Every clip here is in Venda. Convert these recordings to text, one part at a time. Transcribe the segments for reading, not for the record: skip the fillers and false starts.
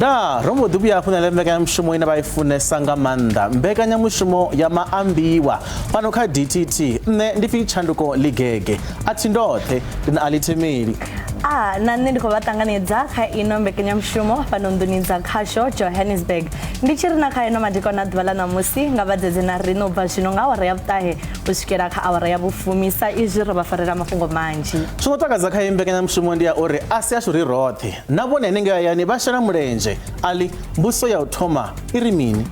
Nda ro mbo ḓi vhuya hafhu na ḽe mbekanyamushumo ine vha i funesa nga maanḓa, mbekanyamushumo ya maambiwa fhano kha DTT. Nṋe ndi pfi Tshanduko Ligege, a thi ndoṱhe, ndi na Ali Themeli. A na nṋe ndi khou vha ṱanganedza kha ino mbekanyamushumo fhano nḓuni dza khasho Johannesburg. Ndi tshi ri na kha ino madekwana a ḓuvha ḽa ṋamusi nga vha dzedze na riṋe u bva zwino nga awara ya vhuṱahe u swikela kha awara ya vhufumi sa izwi ro vha farela mafhungo manzhi. Zwi no takadza kha iyi mbekanyamushumo ndi ya uri a si ashu ri roṱhe, na vhone henengei hayani vha shela mulenzhe. Ali, mbudziso ya u thoma i ri mini?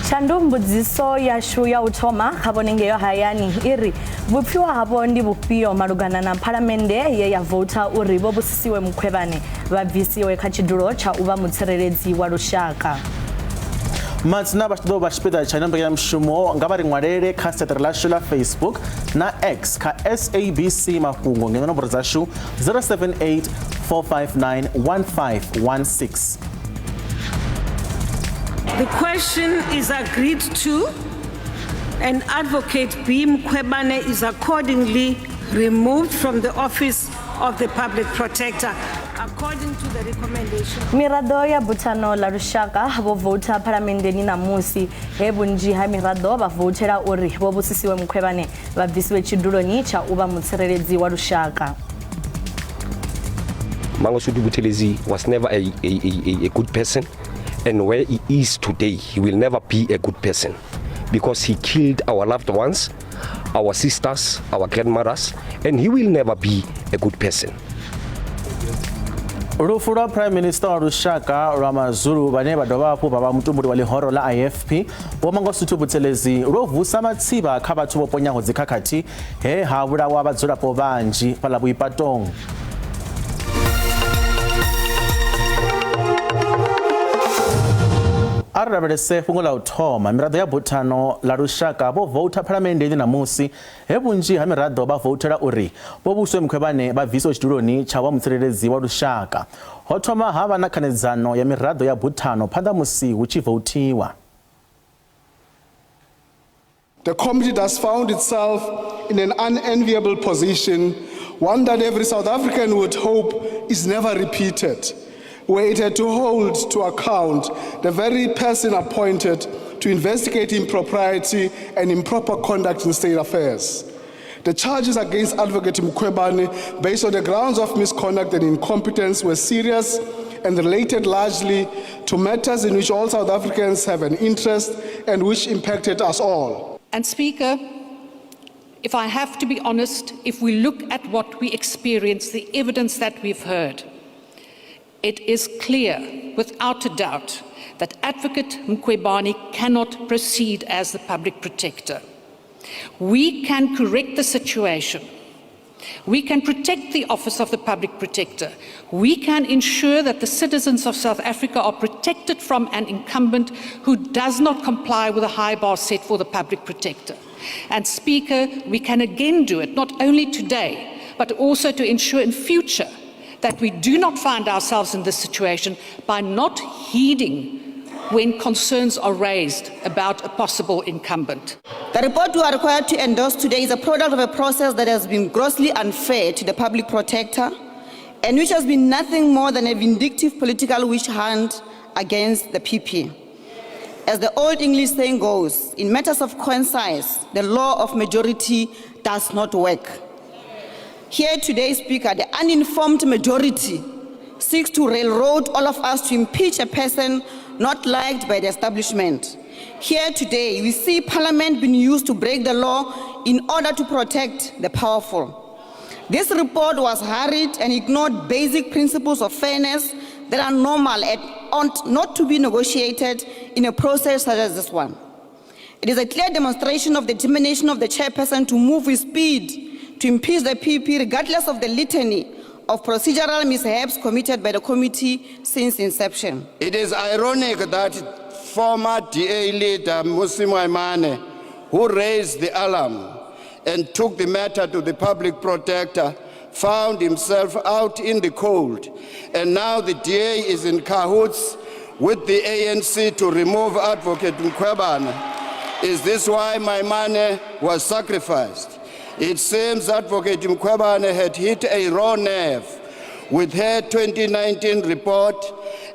Tshandu, mbudziso yashu ya u thoma kha vhone ngeyo hayani i ri vhupfiwa havho ndi vhufhio malugana na phalamennde ye ya voutha uri Vho Busisiwe Mkhwebane vha bvisiwe kha tshidulo tsha u vha mutsireledzi wa lushaka. Matsina vha tshi ḓo vha tshipiḓa tsha ino mbekanyamushumo nga vha ri ṅwalele kha seṱere ḽashu ḽa Facebook na X kha SABC Mafhungo ngeno nomboro dzashu 078 459 1516. The question is agreed to, and Advocate B. Mkhwebane is accordingly removed from the office of the Public Protector according to the recommendation. Miraḓo ya Buthano ḽa Lushaka vho voutha Phalamenndeni ṋamusi, he vhunzhi ha miraḓo vha vouthela uri Vho Busisiwe Mkhwebane vha bvisiwe tshiduloni tsha u vha mutsireledzi wa lushaka. Mangosuthu Buthelezi was never a good person, and where he is today, he will never be a good person because he killed our loved ones, our sisters, our grandmothers, and he will never be a good person. Lufu lwa Prime Minister wa lushaka lwa Mazulu vhane vha dovha hafhu vha vha mutumbuli wa ḽihoro ḽa IFP Vho Mangosuthu Buthelezi lwo vusa matsivha kha vhathu vho ponyaho dzikhakhathi he ha vhulawa vhadzulapo vhanzhi fhaḽa Vhuipatong. A ri lavhelese fhungo ḽa u thoma. Miraḓo ya Buthano ḽa Lushaka vho voutha Phalamenndeni ṋamusi, he vhunzhi ha miraḓo vha vouthela uri Vho Buswe Mkhwebane vha bviswe tshiduloni tsha u vha mutsireledzi wa lushaka. Ho thoma ha vha na khanedzano ya miraḓo ya buthano phanḓa musi hu tshi vouthiwa. The committee thus found itself in an unenviable position, one that every South African would hope is never repeated, where it had to hold to account the very person appointed to investigate impropriety and improper conduct in state affairs. The charges against Advocate Mkhwebane, based on the grounds of misconduct and incompetence, were serious and related largely to matters in which all South Africans have an interest and which impacted us all. And Speaker, if I have to be honest, if we look at what we experienced, the evidence that we've heard, it is clear, without a doubt, that Advocate Mkhwebane cannot proceed as the public protector. We can correct the situation. We can protect the office of the public protector. We can ensure that the citizens of South Africa are protected from an incumbent who does not comply with the high bar set for the public protector. And Speaker, we can again do it, not only today, but also to ensure in future that we do not find ourselves in this situation by not heeding when concerns are raised about a possible incumbent. The report we are required to endorse today is a product of a process that has been grossly unfair to the public protector and which has been nothing more than a vindictive political witch hunt against the PP. As the old English saying goes, in matters of coin size, the law of majority does not work. Here today, Speaker, the uninformed majority seeks to railroad all of us to impeach a person not liked by the establishment. Here today, we see Parliament being used to break the law in order to protect the powerful. This report was hurried and ignored basic principles of fairness that are normal and ought not to be negotiated in a process such as this one. It is a clear demonstration of the determination of the chairperson to move with speed to impeach the PP regardless of the litany of procedural mishaps committed by the committee since inception. It is ironic that former DA leader Mmusi Maimane, who raised the alarm and took the matter to the public protector, found himself out in the cold. And now the DA is in cahoots with the ANC to remove Advocate Mkhwebane. Is this why Maimane was sacrificed? It seems Advocate Mkhwebane had hit a raw nerve with her 2019 report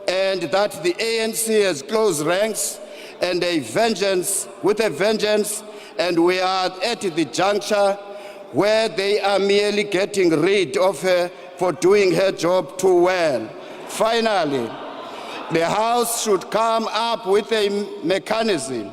and that the ANC has closed ranks and a vengeance with a vengeance, and we are at the juncture where they are merely getting rid of her for doing her job too well. Finally, the House should come up with a mechanism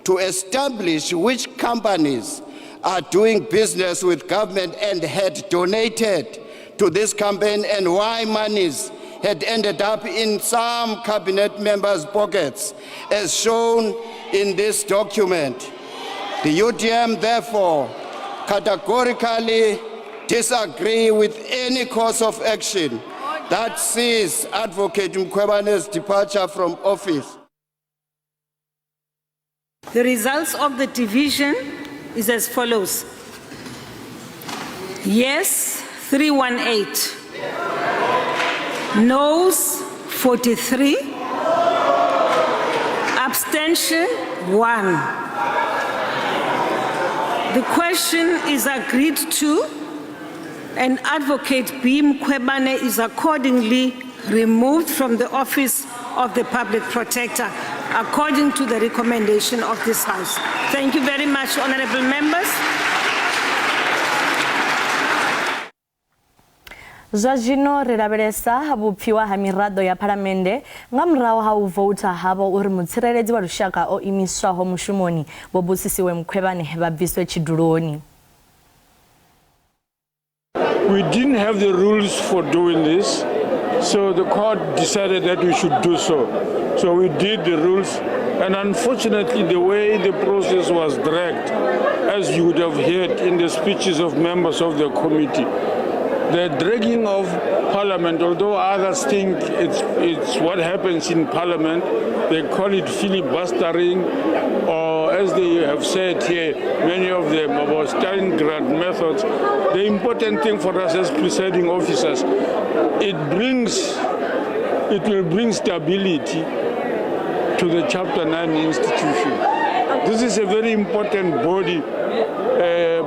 to establish which companies are doing business with government and had donated to this campaign and why monies had ended up in some cabinet members' pockets, as shown in this document. The UDM, therefore, categorically disagree with any course of action that sees Advocate Mkhwebane's departure from office. The results of the division is as follows. Yes, 318. Noes, 43. Abstention, 1. The question is agreed to, and Advocate B. Mkhwebane is accordingly removed from the office of the Public Protector according to the recommendation of this House. Thank you very much, honorable members. Zwa zwino ri lavhelesa vhupfiwa ha miraḓo ya phalamennde nga murahu ha u voutha havho uri mutsireledzi wa lushaka o imiswaho mushumoni Vho Busisiwe Mkhwebane vha bviswe tshiduloni. We didn't have the rules for doing this, so the court decided that we should do so. So we did the rules, and unfortunately the way the process was dragged, as you would have heard in the speeches of members of the committee, the dragging of Parliament, although others think it's what happens in Parliament, they call it filibustering, or as they have said here, many of them about Stalingrad methods. The important thing for us as presiding officers, it will bring stability to the Chapter 9 institution. This is a very important body.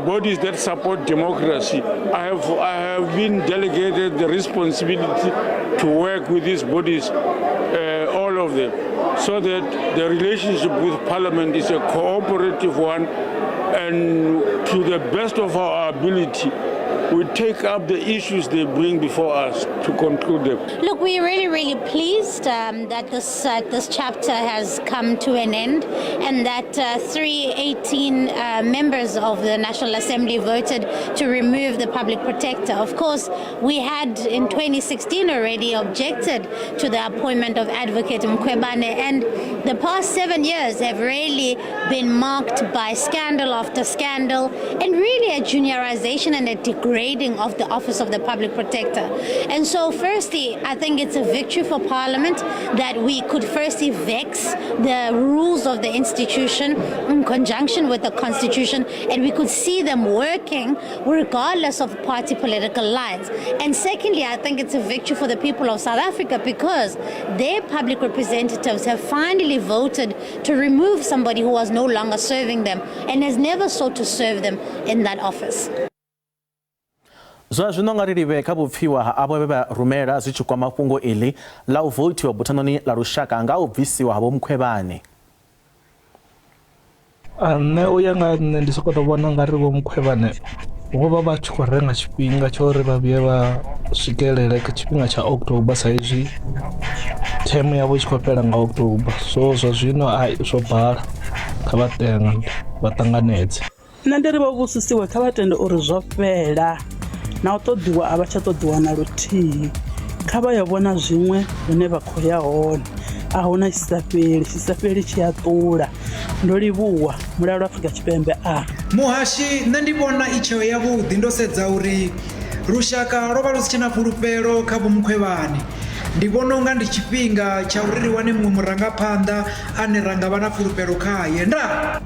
Bodies that support democracy. I have been delegated the responsibility to work with these bodies, all of them, so that the relationship with Parliament is a cooperative one, and to the best of our ability, we take up the issues they bring before us to conclude them. Look, we're really, really pleased that this chapter has come to an end, and that 318 members of the National Assembly voted to remove the Public Protector. Of course, we had in 2016 already objected to the appointment of Advocate Mkhwebane, and the past 7 years have really been marked by scandal after scandal, and really a juniorization and a degrading of the office of the Public Protector. And so firstly, I think it's a victory for Parliament that we could firstly vex the rules of the institution in conjunction with the Constitution, and we could see them working regardless of party political lines. And secondly, I think it's a victory for the people of South Africa, because their public representatives have finally voted to remove somebody who was no longer serving them and has never sought to serve them in that office. Zwa zwino nga ri livhe kha vhupfiwa ha avho vhe vha rumela zwi tshi kwama fhungo iḽi ḽa u vouthiwa buthanoni ḽa lushaka nga u bvisiwa ha Vho Mkhwebane. Nṋe u ya nga nṋe ndi sokou tou vhona nga ri Vho Mkhwebane vho vha vha tshi khou renga tshifhinga tsha uri vha vhuye vha swikelele kha tshifhinga tsha October, sa izwi themo yavho i tshi khou fhela nga October. So zwa zwino ai zwo bala, kha vha tenge vha ṱanganedze. Nṋe ndi ri vho Busisiwe kha vha tende uri zwo fhela, na u ṱoḓiwa a vha tsha ṱoḓiwa na luthihi. Kha vha yo vhona zwiṅwe hune vha khou ya hone, a huna tshi sa fheli, tshi sa fheli tshi a ṱula. Ndo livhuwa mulalo Afrika Tshipembe. A muhashi, nṋe ndi vhona i tsheo yavhuḓi, ndo sedza uri lushaka lwo vha lu si tshena fhulufhelo kha Vho Mkhwebane. Ndi vhona unga ndi tshifhinga tsha uri ri wane muṅwe murangaphanḓa ane ra nga vha na fhulufhelo khaye. Ndaa.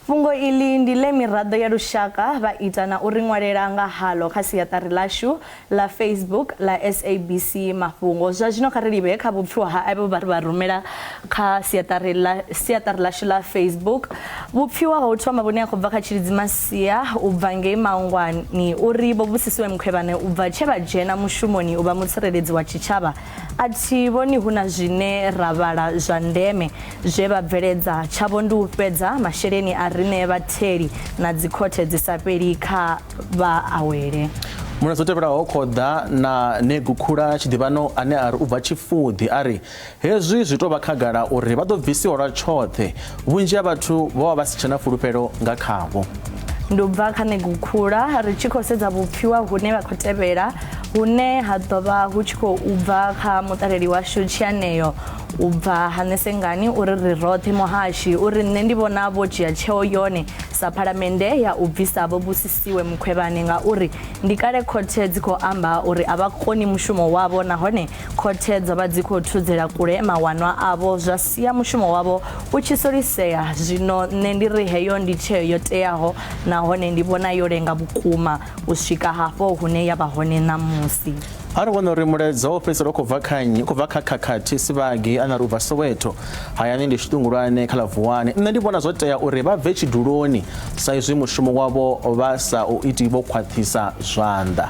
Fhungo iḽi ndi ḽe miraḓo ya lushaka vha ita na u ri ṅwalela nga haḽo kha siaṱari ḽashu ḽa Facebook ḽa SABC Mafhungo. Zwa zwino kha ri livhe kha vhupfiwa ha avho vha ri vha rumela kha siaṱari ḽa siaṱari ḽashu ḽa Facebook. Vhupfiwa ha u thoma vhune ha khou bva kha Tshilidzi Masia u bva ngei Maungwani uri Vho Busisiwe Mkhwebane u bva tshe vha dzhena mushumoni u vha mutsireledzi wa tshitshavha a thi vhoni hu na zwine ra vhala zwa ndeme Zwe vha bveledza tshavho ndi u fhedza masheleni a riṋe vhatheli na dzikhothe dzi sa fheli kha vha awele. Mulaedza u tevhelaho khou ḓa na Negukhula Tshiḓivhano ane a ri u bva Tshifuḓi a ri hezwi zwi tou vha khagala uri vha ḓo bvisiwa lwa tshoṱhe, vhunzhi ha vhathu vho vha vha si tshena fulufhelo nga khavho. Ndi u bva kha Negukhula ri tshi khou sedza vhupfiwa hune vha khou tevhela hune ha ḓo vha hu tshi khou bva kha muṱaleli washu Tshianeo U bva ha nṋe Sengani uri ri roṱhe muhashi uri nṋe ndi vhona vho dzhia tsheo yone sa phalamennde ya u bvisa Vho Busisiwe Mkhwebane ngauri ndi kale khothe dzi khou amba uri a vha koni mushumo wavho nahone khothe dzo vha dzi khou thudzela kule mawanwa avho zwa sia mushumo wavho u tshi solisea. Zwino nṋe ndi ri heyo ndi tsheo yo teaho nahone ndi vhona yo lenga vhukuma u swika hafho hune ya vha hone ṋamusi. A ri vhone uri mulaedza wo fhedzisela u khou bva kha nnyi, u khou bva kha Khakhathi Sivhagi ane a ri u bva Soweto, hayani ndi Tshiṱungulwane kha ḽa Vuwani. Nṋe ndi vhona zwo tea uri vha bve tshiduloni sa izwi mushumo wavho vha sa u iti vho khwaṱhisa zwanḓa.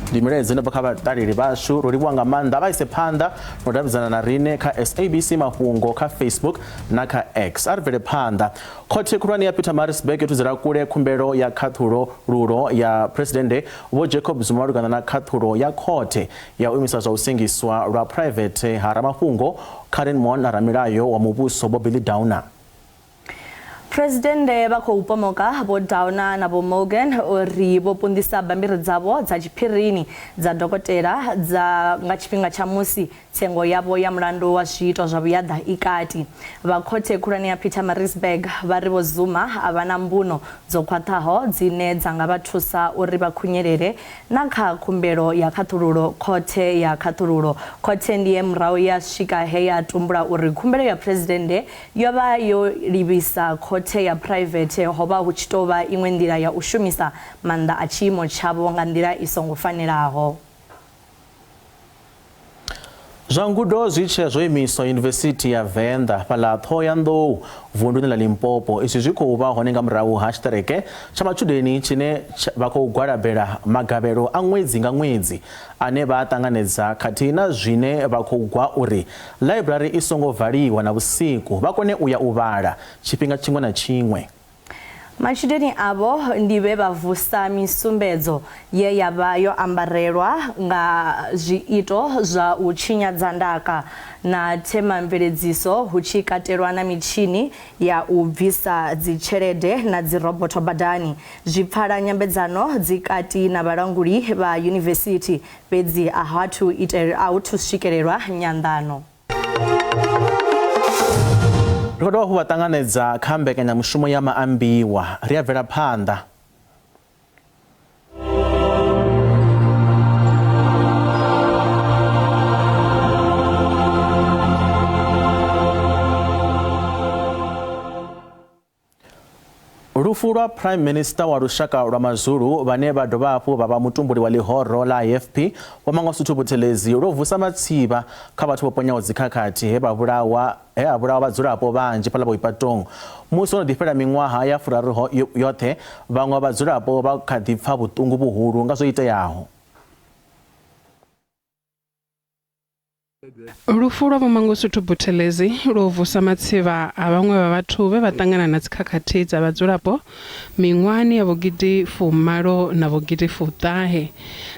Ndi milaedza ino bva kha vhaṱaleli vhashu, ro livhuwa nga maanḓa. Vha ise phanḓa na u davhidzana na riṋe kha SABC Mafhungo kha Facebook na kha X. A ri bvele phanḓa. Khothe khulwane ya Pietermaritzburg yo thudzela kule khumbelo ya khaṱhulo lulo ya Phresidennde Vho Jacob Zuma malugana na khaṱhulo ya khothe ya u imisa zwa u sengiswa lwa phuraivethe ha ramafhungo Karyn Maughan na ramilayo wa muvhuso Vho Billy Downer. Phresidennde vha khou pomoka Vho Downer na Vho Morgan uri vho punḓisa bammbiri dzavho dza tshiphirini dza dokotela dza nga tshifhinga tsha musi Tsengo yavho ya mulandu wa zwiito zwa vhuyaḓa i kati. Vha khothe khulwane ya Pietermaritzburg vha ri Vho Zuma a vha na mbuno dzo khwaṱhaho dzine dza nga vha thusa uri vha khunyelele na kha khumbelo ya khaṱhululo khothe ya khaṱhululo. Khothe ndi ye murahu ya swika he ya tumbula uri khumbelo ya phresidennde yo vha yo livhisa khothe ya phuraivethe ho vha hu tshi tou vha iṅwe nḓila ya u shumisa maanḓa a tshiimo tshavho nga nḓila i songo fanelaho. Zwa ngudo zwi tshe zwo imiswa Yunivesithi ya Venḓa fhaḽa Ṱhohoyanḓou vunduni ḽa Limpopo. Izwi zwi khou vha hone nga murahu ha tshiṱereke tsha matshudeni tshine vha khou gwalabela magavhelo a ṅwedzi nga ṅwedzi ane vha a ṱanganedza khathihi na zwine vha khou gwa uri ḽaiburari i songo valiwa na vhusiku vha kone u ya u vhala tshifhinga tshiṅwe na tshiṅwe. Matshudeni avho ndi vhe vha vusa misumbedzo ye ya vha yo ambarelwa nga zwiito zwa u tshinyadza ndaka na themamveledziso hu tshi katelwa na mitshini ya u bvisa dzitshelede na dzirobotho badani. Zwi pfala nyambedzano dzi kati na vhalanguli vha yunivesithi fhedzi a hu athu swikelelwa nyanḓano. Ri khou dovha hafhu vha ṱanganedza kha mbekanyamushumo ya maambiwa. Ri a bvela phanḓa. Lufu lwa Prime Minister wa lushaka lwa Mazulu vhane vha dovha hafhu vha vha mutumbuli wa ḽihoro ḽa IFP Vho Mangosuthu Buthelezi lwo vusa matsivha kha vhathu vho ponyaho dzikhakhathi he vha vhulawa he ha vhulawa vhadzulapo vhanzhi fhaḽa Boipatong. Musi ho no ḓi fhela miṅwaha ya furaru yoṱhe, vhaṅwe vha vhadzulapo vha kha ḓi pfa vhuṱungu vhuhulu nga zwo iteaho. Lufu lwa Vho Mangosuthu Buthelezi lwo vusa matsivha a vhaṅwe vha vhathu vhe vha ṱangana na dzikhakhathi dza vhadzulapo miṅwahani ya vhogidi fumalo na vhogidi fuṱahe.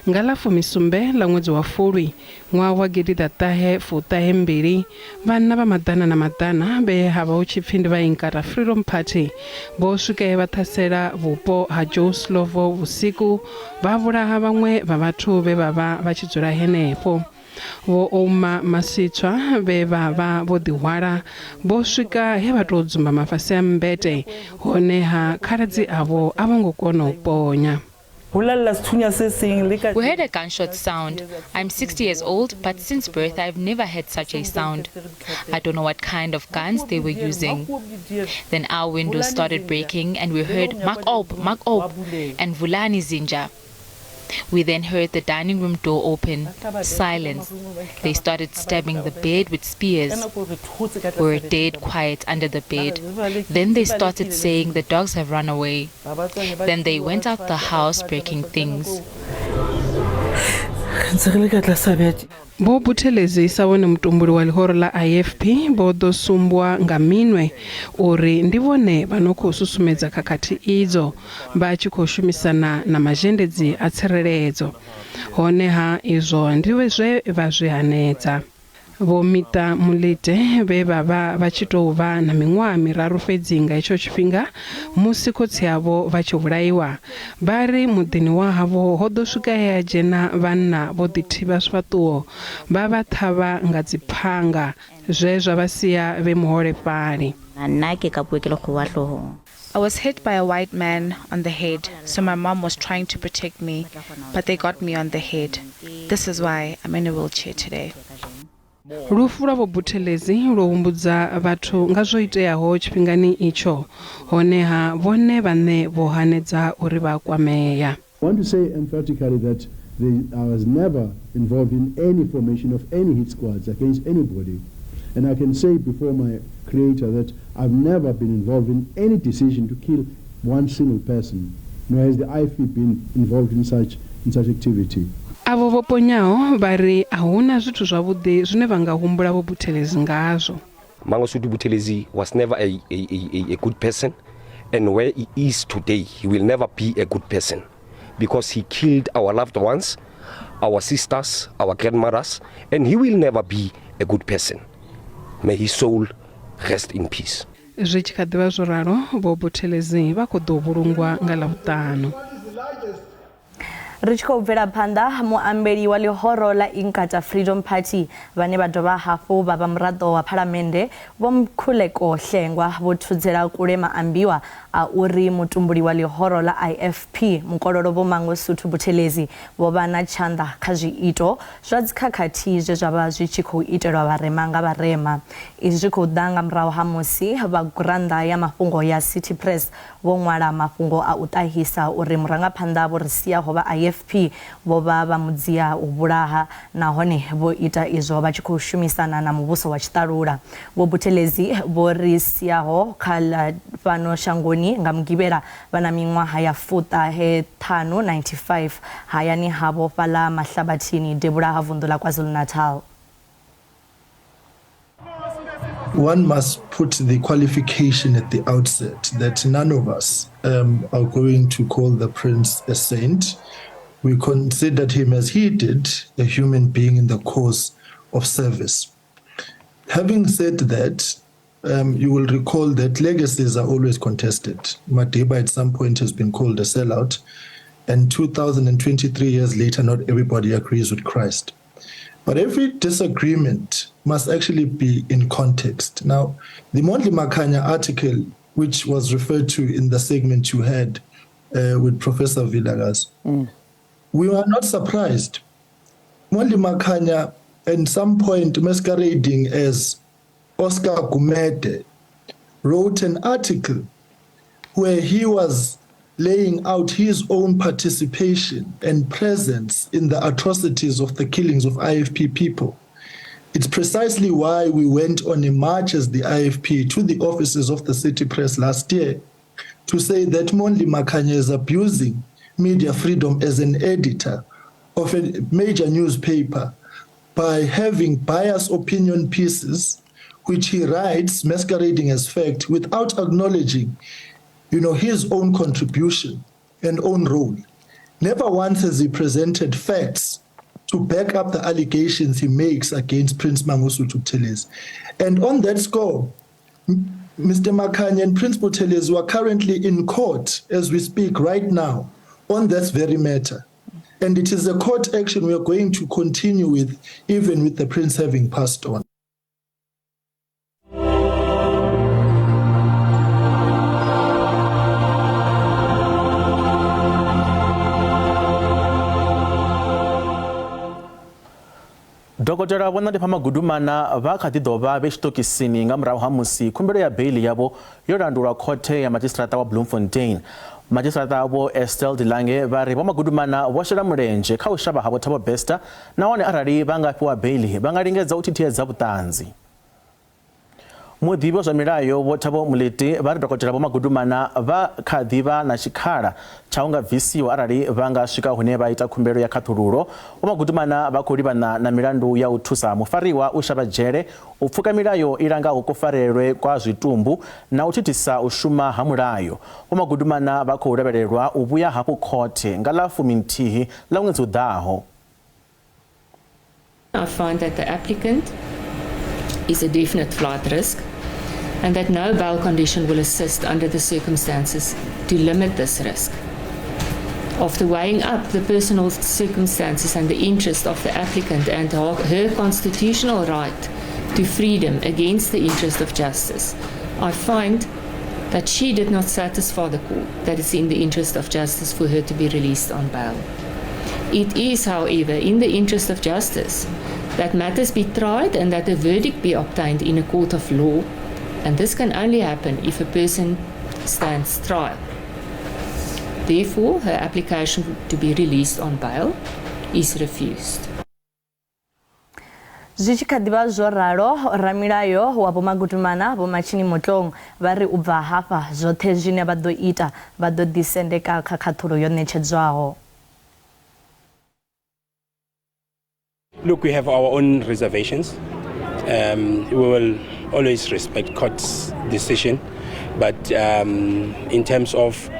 Nga ḽa fumisumbe ḽa ṅwedzi wa Fulwi ṅwaha wa gidi ḓaṱahe fuṱahe mbili, vhanna vha maḓana na maḓana vhe ha vha hu tshi pfi ndi vha Inkatha Freedom Party vho swika he vha ṱhasela vhupo ha Joe Slovo vhusiku vha vhulaha vhaṅwe vha vhathu vhe vha vha vha tshi dzula henefho. Vho Ouma Masitswa vhe vha vha vho ḓihwala vho swika he vha tou dzumbama fhasi ha mmbete, honeha khaladzi avho a vho ngo kona u ponya. We heard a gunshot sound. I'm 60 years old, but since birth I've never had such a sound. I don't know what kind of guns they were using. Then our windows started breaking and we heard Mak op, Mak op, and Vulani Zinja. We then heard the dining room door open. Silence. They started stabbing the bed with spears. We were dead quiet under the bed. Then they started saying the dogs have run away. Then they went out the house breaking things. Vho Buthelezi sa vhone mutumbuli wa ḽihoro ḽa IFP vho ḓo sumbwa nga minwe uri ndi vhone vha no khou susumedza khakhathi idzo vha tshi khou shumisana na mazhendedzi a tsireledzo. Honeha izwo ndi zwe vha zwi hanedza. Vho Mita Mulete vhe vha vha vha tshi tou vha na miṅwaha miraru fhedzi nga hetsho tshifhinga musi khotsi avho vha tshi vhulaiwa, vha ri muḓini wa havho ho ḓo swika he ha dzhena vhanna vho ḓithivha zwifhaṱuwo vha vha ṱhavha nga dziphanga zwe zwa vha sia vhe muholefhali. I was hit by a white man on the head, so my mom was trying to protect me, but they got me on the head. This is why I'm in a wheelchair today. Lufu lwa Vho Buthelezi lwo humbudza vhathu nga zwo iteaho tshifhingani itsho, honeha vhone vhaṋe vho hanedza uri vha kwamea. I want to say emphatically that I was never involved in any formation of any hit squads against anybody. And I can say before my creator that I've never been involved in any decision to kill one single person, nor has the IFP been involved in such activity. Avho vho ponyaho vha ri a huna zwithu zwavhuḓi zwine vha nga humbula Vho Buthelezi ngazwo. Mangosuthu Buthelezi was never a good person, and where he is today, he will never be a good person because he killed our loved ones, our sisters, our grandmothers, and he will never be a good person. May his soul rest in peace. Zwi tshi kha ḓivha zwo ralo, Vho Buthelezi vha khou ḓo vhulungwa nga Ḽavhuṱanu. Ri tshi khou bvela phanḓa, muambeli wa ḽihoro ḽa Inkatha Freedom Party vhane vha dovha hafhu vha vha muraḓo wa phalamennde Vho Mkhuleko Hlengwa vho thudzela kule maambiwa a uri mutumbuli wa ḽihoro ḽa IFP mukololo Vho Mangosuthu Buthelezi vho vha na tshanḓa kha zwiito zwa dzikhakhathi zwe zwa vha zwi tshi khou itelwa vharema nga vharema. Izwi zwi khou ḓa nga murahu ha musi vha gurannḓa ya mafhungo ya City Press vho ṅwala mafhungo a u ṱahisa uri murangaphanḓa vho ri siaho vha IFP vho vha vha mudzia u vhulaha nahone vho ita izwo vha tshi khou shumisana na muvhuso wa tshiṱalula. Vho Buthelezi vho ri siaho kha ḽa fhano shangoni nga Mugivhela vha na miṅwaha ya 95 95 hayani havho fhaḽa Mahlabathini devhula ha vunḓu ḽa KwaZulu-Natal. One must put the qualification at the outset that none of us are going to call the prince a saint. We considered him, as he did, a human being in the course of service. Having said that, you will recall that legacies are always contested. Madiba at some point has been called a sellout, and 2023 years later, not everybody agrees with Christ. But every disagreement must actually be in context. Now, the Mondli Makhanya article, which was referred to in the segment you had with Professor Vilakazi, we were not surprised. Mondli Makhanya, at some point masquerading as Oscar Gumede, wrote an article where he was laying out his own participation and presence in the atrocities of the killings of IFP people. It's precisely why we went on a march as the IFP to the offices of the City Press last year to say that Mondli Makhanya is abusing media freedom as an editor of a major newspaper by having biased opinion pieces, which he writes masquerading as fact without acknowledging, you know, his own contribution and own role. Never once has he presented facts to back up the allegations he makes against Prince Mangosuthu Buthelezi. And on that score, Mr. Makhanya and Prince Buthelezi were currently in court as we speak right now on this very matter. And it is a court action we are going to continue with, even with the prince having passed on. Dokotela Vho Nandipha Magudumana vha kha ḓi ḓo vha vhe tshiṱokisini nga murahu ha musi khumbelo ya beiḽi yavho yo landulwa khothe ya madzhisiṱiraṱa wa Bloemfontein. Madzhisiṱiraṱa Vho Estelle de Lange vha ri Vho Magudumana vho shela mulenzhe kha u shavha ha Vho Thabo Bester nahone arali vha nga fhiwa beiḽi vha nga lingedza u thithiedza vhuṱanzi. Muḓivhi wa zwa milayo Vho Thabo Molete vha ri Dokotela Vho Magudumana vha kha ḓi vha na tshikhala tsha u nga bvisiwa arali vha nga swika hune vha ita khumbelo ya khaṱhululo. Vho Magudumana vha khou livhana na milandu ya u thusa mufariwa u shavha dzhele, u pfuka milayo i langaho kufarelwe kwa zwitumbu na u thithisa u shuma ha mulayo. Vho Magudumana vha khou lavhelelwa u vhuya hafhu khothe nga ḽa 11 ḽa ṅwedzi u ḓaho. I find that the applicant is a definite flight risk and that no bail condition will assist under the circumstances to limit this risk. After weighing up the personal circumstances and the interest of the applicant and her constitutional right to freedom against the interest of justice, I find that she did not satisfy the court that it's in the interest of justice for her to be released on bail. It is, however, in the interest of justice that matters be tried and that a verdict be obtained in a court of law, and this can only happen if a person stands trial. Therefore, her application to be released on bail is refused. Zwi tshi kha ḓi vha zwo ralo, ramilayo wa Vho Magudumana Vho Matshini Motloung vha ri u bva hafha zwoṱhe zwine vha ḓo ita vha ḓo ḓisendeka kha khaṱhulo yo ṋetshedzwaho. Look, we have our own reservations. We will always respect court's decision, but in terms of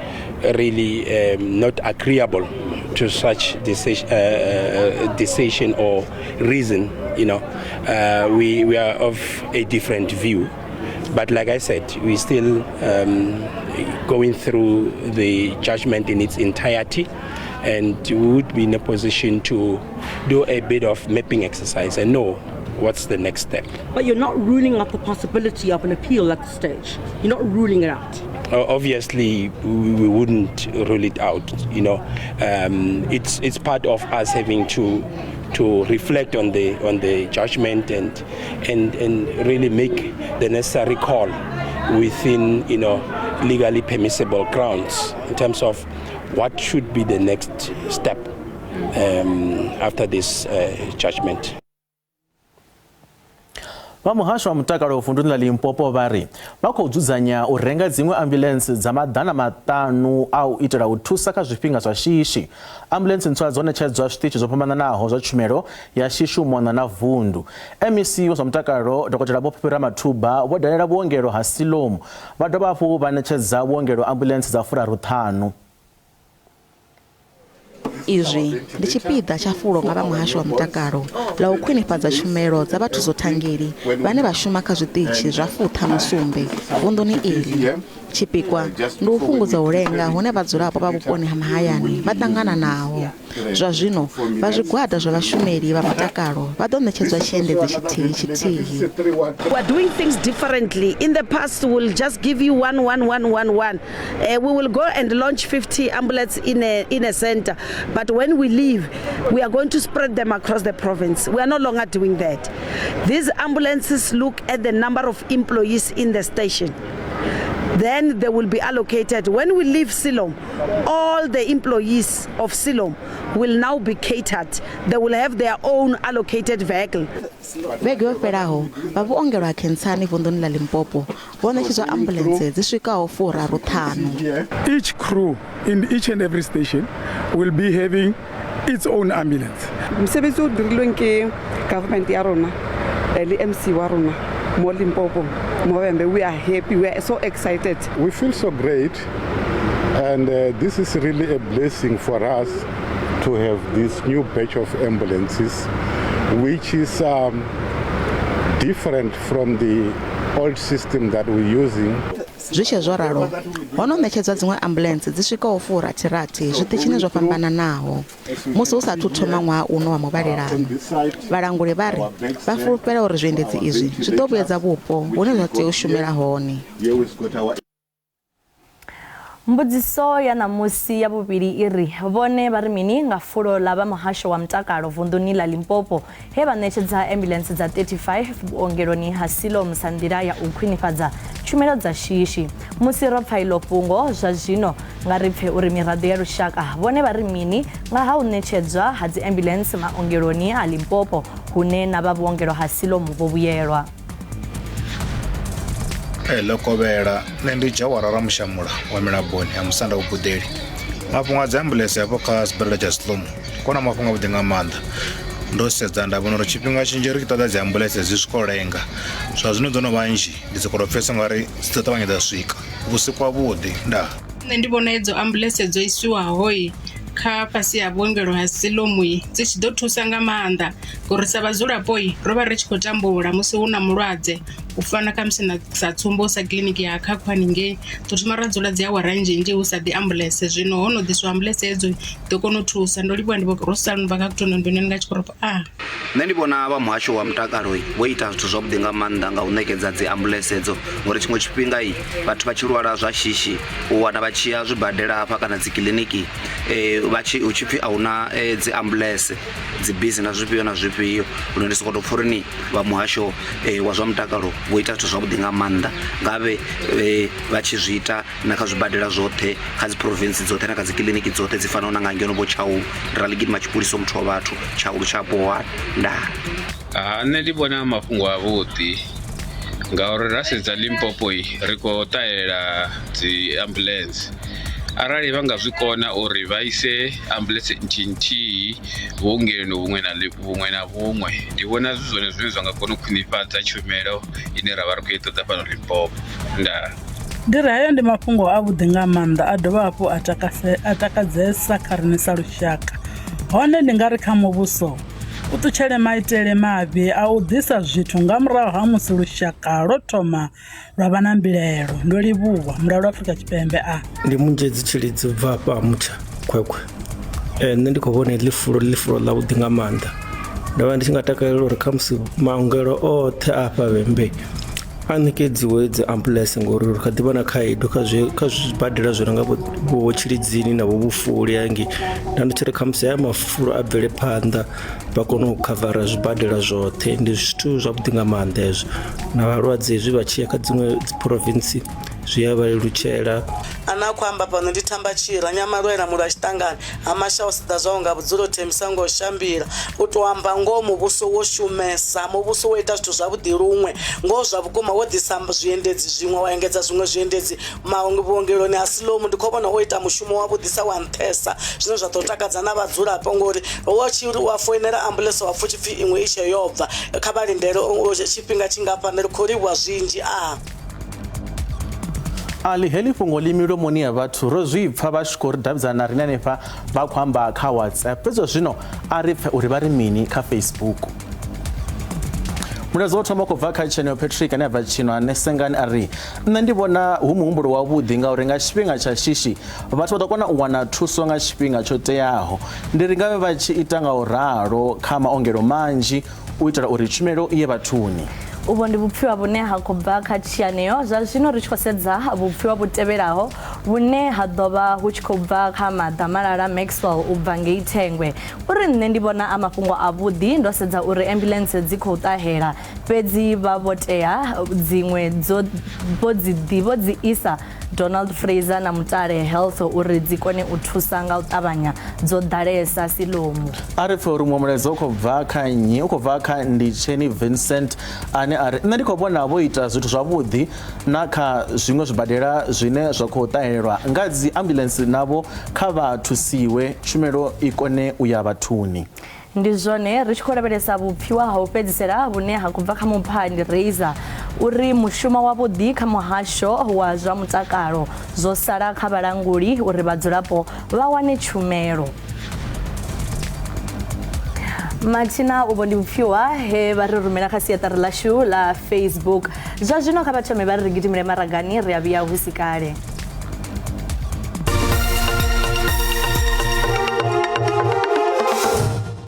really not agreeable to such decision or reason, you know, we are of a different view. But like I said, we're still going through the judgment in its entirety, and we would be in a position to do a bit of mapping exercise and know what's the next step. But you're not ruling out the possibility of an appeal at this stage? You're not ruling it out? Obviously, we wouldn't rule it out. You know, it's part of us having to reflect on the judgment and really make the necessary call within, you know, legally permissible grounds in terms of what should be the next step after this judgment. Vha muhasho wa mutakalo vunduni ḽa Limpopo vha ri vha khou dzudzanya u renga dziṅwe ambuḽentse dza 500 a u itela u thusa kha zwifhinga zwa shishi. Ambuḽentse ntswa dzo ṋetshedzwa zwiṱitshi zwo fhambananaho zwa tshumelo ya shishi u mona na vundu. MEC wa zwa mutakalo Dokotela Vho Phophi Ramathuba vho dalela vhuongelo ha Siloam vha dovha hafhu vha ṋetshedza vhuongelo ambuḽentse dza 35. Izwi ndi tshipiḓa tsha fulo nga vha muhasho wa mutakalo ḽa u khwinifhadza tshumelo dza vhathusothanngeli vhane vha shuma kha zwiṱitshi zwa 57 vunḓuni iḽi. Tshipikwa ndi u fhungudza u lenga hune vhadzulapo vha vhuponi ha mahayani vha ṱangana naho. Zwa zwino vha zwigwada zwa vhashumeli vha mutakalo vha ḓo ṋetshedzwa tshiendedzi tshithihi tshithihi. We are doing things differently. In the past, we'll just give you 1, 1, 1, 1, 1. We will go and launch 50 ambulances in a center. But when we leave, we are going to spread them across the province. We are no longer doing that. These ambulances look at the number of employees in the station. Then they will be allocated. When we leave Siloam, all the employees of Siloam will now be catered. They will have their own allocated vehicle. Vhege yo fhelaho vha vhuongelo ha Khensani vunḓuni ḽa Limpopo vho ṋetshedzwa ambuḽentse dzi swikaho 35. Each crew in each and every station will be having its own ambulance. Mosebetsi o dirilweng ke government ya rona le MC wa rona mo Limpopo, Movember, we are happy, we are so excited. We feel so great, and this is really a blessing for us to have this new batch of ambulances, which is different from the old system that we're using. Zwi tshe zwo ralo, ho no ṋetshedzwa dziṅwe ambuḽentse dzi swikaho 66 zwiṱitshini zwo fhambananaho musi hu sathu thoma ṅwaha uno wa muvhalelano. Vhalanguli vha ri vha fulufhela uri zwiendedzi izwi zwi ḓo vhuyedza vhupo hune zwa tea u shumela hone. Mbudziso ya ṋamusi ya vhuvhili i ri, Vhone vha ri mini nga fulo ḽa vha muhasho wa mutakalo vunḓuni ḽa Limpopo he vha ṋetshedza ambuḽentse dza 35 vhuongeloni ha Siloam sa nḓila ya u khwinifhadza tshumelo dza shishi? Musi ro pfa iḽo fhungo, zwa zwino nga ri pfe uri miraḓo ya lushaka vhone vha ri mini nga ha u ṋetshedzwa ha dziambuḽentse maongeloni a Limpopo hune na vha vhuongelo ha Siloam vho vhuyelwa. Ee, ḽo kovhela nṋe ndi Dzhawara Ramushamula wa Milaboni ha Musanda Vhubuḓeli. Mafhungo a dzi ambuḽentse hafho kha sibadela tsha Siloam kona mafhungo avhuḓi nga maanḓa. Ndo sedza nda vhona uri tshifhinga tshinzhi ri tshi ṱoḓa dzi ambuḽentse dzi swika u lenga, zwa zwino dzo no vha nnzhi ndi sokou tou pfhesesa nga uri dzi ḓo ṱavhanya dza swika. Vhusiku havhuḓi, ndaa. Nṋe ndi vhona idzo ambuḽentse dzo isiwaho kha fhasi ha vhuongelo ha Siloam dzi tshi ḓo thusa nga maanḓa ngori sa vhadzulapo ro vha ri tshi khou tambula musi hu na mulwadze u fana khamusi na sa tsumbo sa kiḽiniki ya Khakhu haningei ḓo thoma ra dzula dzi awara nnzhi nnzhi hu sa ḓi ambuḽentse zwino ho no ḓiswa ambuḽentse hedzo ḓo kona u thusa ndo livhuwa ndi vho Rosalyn bva kha Kutonomboni nga tshikoropo a. Nṋe ndi vhona vha muhasho wa mutakalo vho ita zwithu zwavhuḓi nga maanḓa nga u ṋekedza dzi ambuḽentse edzo ngori tshiṅwe tshifhinga vhathu vha tshi lwala zwa shishi u wana vha tshi ya zwibadela hafha kana dzi kiḽiniki vha tshi hu tshipfi ahuna dzi ambuḽentse dzi bisi na zwifhio na zwifhio lune ndi soko to pfha uri ni vha muhasho wa zwa mutakalo vho ita zwithu zwavhuḓi nga maanḓa ngavhe vha tshi zwi ita na kha zwibadela zwoṱhe kha dzi province dzoṱhe na kha dzi kiḽiniki dzoṱhe dzi fanaho na nga ngeno vho Tshaulu ra ḽi gidima tshipuliso muthu wa vhathu Tshaulu tsha bohwana ndaa. Ha nṋe ndi vhona mafhungo avhuḓi ngauri ra sedza Limpopo ri khou ṱahela dzi ambuḽentse arali vha nga zwi kona uri vha ise ambuḽentse nthihi nthihi vhuongeloni vhuṅwe na vhuṅwe na vhuṅwe ndi vhona zwi zwone zwine zwa nga kona u khwinifhadza tshumelo ine ra vha ri khou i ṱoḓa fhano Limpopo ndaa. Ndi ri hayo ndi mafhungo avhuḓi nga maanḓa a dovha hafhu a takase a takadzesa kha riṋe sa lushaka. Hone ndi nga ri kha muvhuso u ṱutshele maitele mavhi a u ḓisa zwithu nga murahu ha musi lushaka lwo thoma lwa vha na mbilaelo. Ndo livhuwa. Mulalo Afrika Tshipembe a. Ndi Munzhedzi Tshilidzi u bva hafha ha Mutsha Khwekhwe. Nṋe ndi khou vhona heḽi fulo ḽi fulo ḽavhuḓi nga maanḓa. Ndo vha ndi tshi nga takalela uri khamusi maongelo oṱhe a hafha Vhembe a ṋekedziwe dzi ambuḽentse ngori ri kha ḓi vha na khaedu kha zwi kha zwibadela zwi no nga vho Tshilidzini na vho Vhufuli hangei. Nda ndi tshi ri khamusi haya mafulo a bvele phanḓa vha kone u khavara zwibadela zwoṱhe ndi zwithu zwavhuḓi nga maanḓa hezwo na vhalwadze hezwi vha tshiya kha dziṅwe dzi province zwi a vha lelutshela. Ane a khou amba fhano ndi Thamba Tshira, Nyamalwela, Mulwa Tshiṱangani, Ha Mashau Siḓa zwao nga vhudzulo Thembisa ngo Shambila. U tou amba ngoho muvhuso wo shumesa, muvhuso wo ita zwithu zwavhuḓi luṅwe. Ngoho zwa vhukuma wo ḓisa zwiendedzi zwiṅwe wa engedza zwiṅwe zwiendedzi vhuongeloni ha Siloam. Ndi khou vhona wo ita mushumo wavhuḓisa wa nṱhesa zwine zwa ḓo takadza na vhadzulapo ngori wa tshi ri wa foinela ambuḽentse wa pfha hu tshi pfhi iṅwe i tshe yo bva kha vha lindele tshifhinga tshingafhani ri khou livhuwa zwinzhi a. Ali heḽi fhungo ḽi milomoni ya vhathu ro zwi pfa vha tshi khou ri davhidzana na riṋe hanefha vha khou amba kha WhatsApp fhedzi zwino a ri pfe uri vha ri mini kha Facebook. Mulaedza wo thoma khou bva kha Tsheneo Patrick ane a bva Tshino ane Sengani a ri nṋe ndi vhona hu muhumbulo wavhuḓi ngauri nga tshifhinga tsha shishi vhathu vha ḓo kona u wana thuso nga tshifhinga tsho teaho. Ndi ri ngavhe vha tshi ita nga u ralo kha maongelo manzhi u itela uri tshumelo i ye vhathuni. Uvho ndi vhupfiwa vhune ha khou bva kha tshianeo. Zwa zwino ri tshi khou sedza vhupfiwa vhu tevhelaho vhune ha ḓo vha hu tshi khou bva kha Maḓamalala Maxwell u bva ngei Thengwe. U ri nṋe ndi vhona a mafhungo avhuḓi ndo sedza uri ambuḽentse dzi khou ṱahela fhedzi vha vho tea dziṅwe dzo vho dzi vho dzi isa Donald Fraser na Mutale Health uri dzi kone u thusa nga u ṱavhanya dzo ḓalesa Silomu. A ri pfe uri muṅwe mulaedza u khou bva kha nnyi, u khou bva kha Nditsheni Vincent ane a ri nṋe ndi khou vhona vho ita zwithu zwavhuḓi na kha zwiṅwe zwibadela zwine zwa khou ṱahelelwa nga dzi ambuḽentse navho kha vha thusiwe tshumelo i kone u ya vhathuni. Ndi zwone ri tshi khou lavhelesa vhupfiwa ha u fhedzisela vhune ha khou bva kha Muphandi Razor uri mushumo wavhuḓi kha muhasho wa zwa mutakalo zwo sala kha vhalanguli uri vhadzulapo vha wane tshumelo. Mathina uvho ndi vhupfiwa he vha ri rumela kha siaṱari ḽashu ḽa Facebook. Zwa zwino kha vha thome vha ri ri gidimele maragani ri a vhuya hu si kale.